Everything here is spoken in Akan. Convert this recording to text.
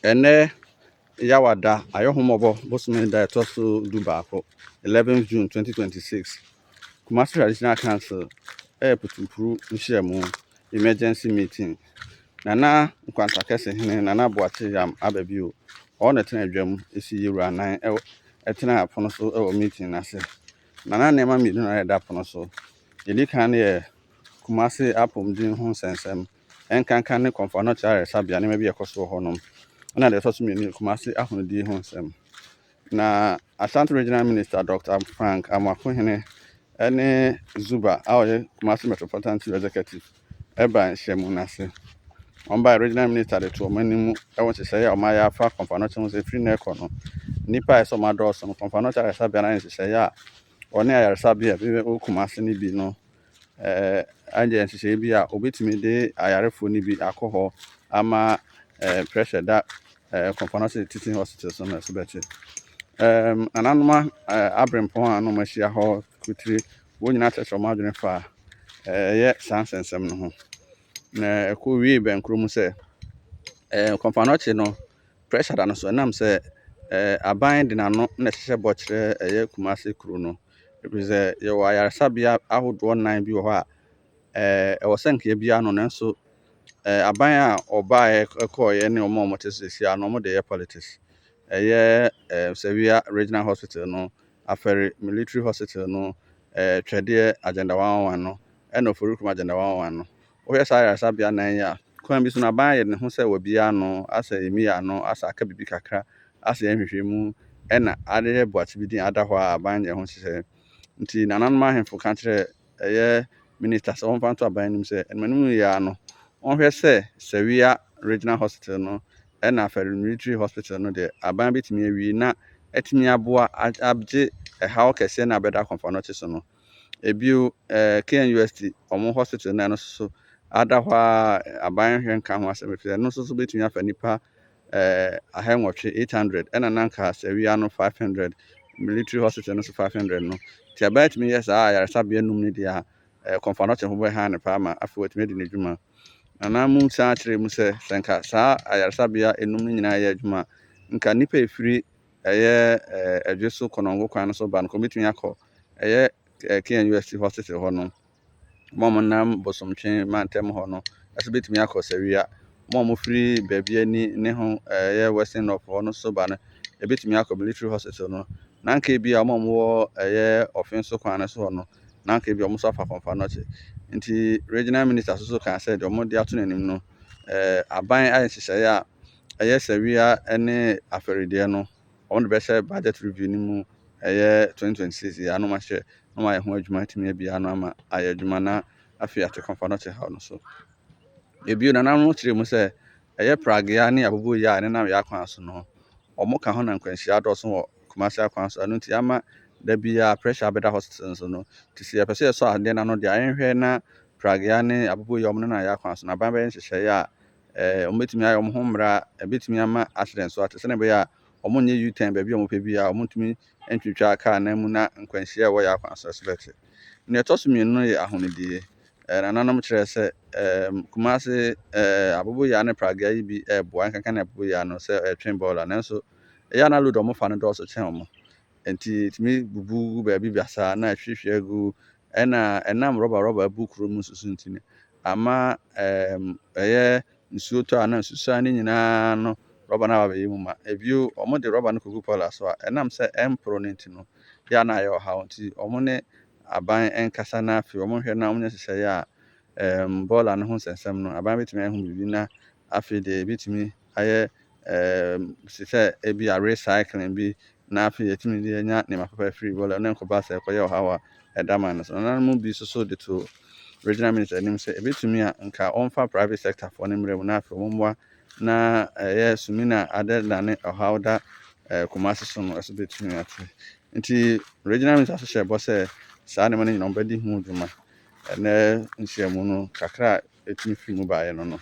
Ɛnnɛ Yawada Ayɔhomɔbɔ bosome da a ɛtɔ so 11, 11 June 2026, Kumasi Traditional Council ɛyɛ putumpuru nhyiamu, emergency meeting. Nana Nkwantakɛsehene Nana Boakye Yam aba bio. Ɔno na ɛtena dwam esi yɛwura nan ɛwɔ ɛtena pono so ɛwɔ meeting n'ase. Nana nneɛma mmienu na ɛda pono so. Deɛ ɛdi kan no yɛ Kumasi apɔmuden ho nsɛnsɛm, ɛnkanka ne Kɔmfo Anɔkye ayaresabea, nneɛma bi a ɛkɔ so wɔ hɔnom. Ɛna deɛ ɛtɔ so mmienu yɛ Kumasi ahonidie ho nsɛm. Na Ashanti Regional Minister Dr. Frank Amoakohene ɛne Zuba a ɔyɛ Kumasi Metropolitan Chief Executive ɛba nhyiamu n'ase. Wɔn baa, Regional Minister de to wɔn anim ɛwɔ nhyehyɛeɛ a wɔayɛ afa Kɔmfo Anɔkye ho sɛ efiri nnɛ rekɔ no, nnipa a ɛsɛ sɛ wɔn adɔɔso no, Kɔmfo Anɔkye ayaresabea no ayɛ nhyehyɛeɛ a ɔne ayaresabea a bi wɔ Kumasi no bi no ayɛ nhyehyɛeɛ bi a obetumi de ayarefoɔ no bi akɔ hɔ ama pressure da Kɔmfo Anɔkye Teaching Hospital so no ɛso bɛte. Nananom aberempɔn a na wɔn ahyia hɔ kutire, wɔn nyinaa kyerɛkyerɛ wɔn adwene fa ɛyɛ saa nsɛnsɛm no ho. Na ɛkɔ wie bɛnkoro mu sɛ Kɔmfo Anɔkye no pressure da no so, ɛnam sɛ aban de n'ano na ɛhyehyɛ bɔ kyerɛ ɛyɛ Kumasi kuro no. Ɛfiri sɛ yɛwɔ ayaresabea ahodoɔ nnan bi wɔ hɔ a ɛwɔ sɛ nka yɛbue ano, nanso aban a ɔbaeɛ ɛkɔɔeɛ ne wɔn a wɔte so seesei ano wɔde yɛ politics. Ɛyɛ Sewua Regional Hospital no, Afɛre Military Hospital no, Twɛdeɛ Agenda 111 no, ɛna Oforikrom Agenda 111 no. Wohwɛ saa ayaresabea nnan yi a, kwan bi so no aban ayɛ ne ho sɛ wabue ano, asɛ emi ano, asɛ aka biribi kakra, asɛ yɛn nhwehwɛmu ɛna adeyɛ boakye bi din ada hɔ a aban yɛ ho nhyehyɛeɛ. Nti nananom ahemfo ka kyerɛ ɛyɛ minister sɛ wɔmfa nto aban anim sɛ animanim yi ara no, wɔnhwɛ sɛ Sewua Regional Hospital no ɛna Afɛre Military Hospital no deɛ, aban bɛtumi awie na atumi aboa agye ɛhaw kɛseɛ na abɛda Kɔmfo Anɔkye so no. Ebio, KNUST ɔmo hospital no, ɛno nso so ada hɔ a aban hwɛ nka ho asɛm, ɛfiri ɛno nso so bɛtumi afa nnipa 800, 800, ɛna nanka Sewua no 500, military hospital no nso 500 no. Nti aban tumi yɛ saa ayaresabea num no deɛ a, Kɔmfo Anɔkye ho bɛha ne paa ma afei watumi adi n'adwuma. Nana mu san kyerɛ mu sɛ nka saa ayaresabea enum no nyinaa yɛ adwuma a, nka nnipa a efiri ɛyɛ Ɛdwe so Kɔnɔngo kwan no so ba no, nka wɔbɛtumi akɔ ɛyɛ KNUST hospital hɔ no. Wɔn a wɔnam Bosomtwe mantam hɔ no nso bɛtumi akɔ Sewua. Wɔn a wɔfiri baabi ani ne ho ɛyɛ Western North hɔ no so ba no, ebɛtumi akɔ military hospital no. Na nka ebi a wɔn a wɔwɔ ɛyɛ Ɔfenso kwan no so hɔ no, na nka ebi a wɔn nso afa Kɔmfo Anɔkye. Nti Regional Minister nso so kaa sɛ deɛ wɔde ato n'anim no, aban ayɛ nhyehyɛeɛ a ɛyɛ Sewua ne Afɛredeɛ no, wɔn de bɛhyɛ budget review no mu ɛyɛ 2026 yi ano ahyɛ na wɔayɛ ho adwuma atumi abue ano ama ayɛ adwuma na afei ate Kɔmfo Anɔkye haw no so. Ebio, nananom kyerɛ mu sɛ ɛyɛ pragea ne aboboyaa a ɛnenam yɛn akwan so no, wɔn ka ho na nkwanhyia adɔɔso wɔ Kumasi akwan so. Ɛno nti ama da biara pressure abɛda hospital so no. Nti sɛ yɛpɛ sɛ yɛsɔ adeɛ n'ano deɛ a, yɛnhwɛ na pragea ne aboboyaa a wɔnenam yɛn akwan so no, aban bɛyɛ nhyehyɛeɛ a wɔbɛtumi ayɛ wɔn ho mmara a ɛbɛtumi ama accident so ate, sɛnea ɛbɛyɛ a wɔnyɛ U-turn baabi a wɔpɛ biara, wɔntumi ntwitwa kaa nan mu na nkwanhyia a ɛwɔ yɛn akwan so so bɛte. Nea ɛtɔ so mmienu no yɛ ahonidie. Nananom kyerɛ sɛ Kumasi aboboyaa ne pragea yi bi ɛreboa, nkanka ne aboboyaa no sɛ ɛtwe bɔɔla, nanso ɛyɛ a na load a wɔfa no dɔɔso kyɛn wɔn. Nti ɛtumi bubu gu baabi basaa na ɛhwehwɛ agu, ɛna ɛnam rɔba rɔba abu kurom nso so nti no, ama ɛyɛ nsuo tɔ a na nsusuan no nyinaa no rɔba no aba abɛyɛ mu ma. Ebio, wɔde rɔba no kɔgu pɔla so a, ɛnam sɛ ɛmporo no nti no, yɛ a na ayɛ ɔhaw, nti wɔn ne aban nkasa na afei wɔnhwɛ na wɔnyɛ nhyehyɛeɛ a bɔɔla no ho nsɛnsɛm no, aban bɛtumi ayɛ ho biribi na afei deɛ ebɛtumi ayɛ te sɛ ebi a recycling bi na afei yɛtumi de anya nneɛma papa afiri bɔɔla na nkɔba sɛ ɛkɔyɛ ɔhaw a ɛda man no so. Nananom mu bi nso so de to Regional Minister anim sɛ ebɛtumi a nka ɔmfa private sector foɔ no mmerɛ mu na afei wɔmmoa na ɛyɛ sumina adɛdane ɔhaw da Kumasi so no ɛso bɛtumi ate. Nti Regional Minister nso hyɛ bɔ sɛ saa nneɛma no nyinaa wɔbɛdi ho dwuma. Ɛnɛ nhyiamu no kakra a ɛtumi firi mu baeɛ no.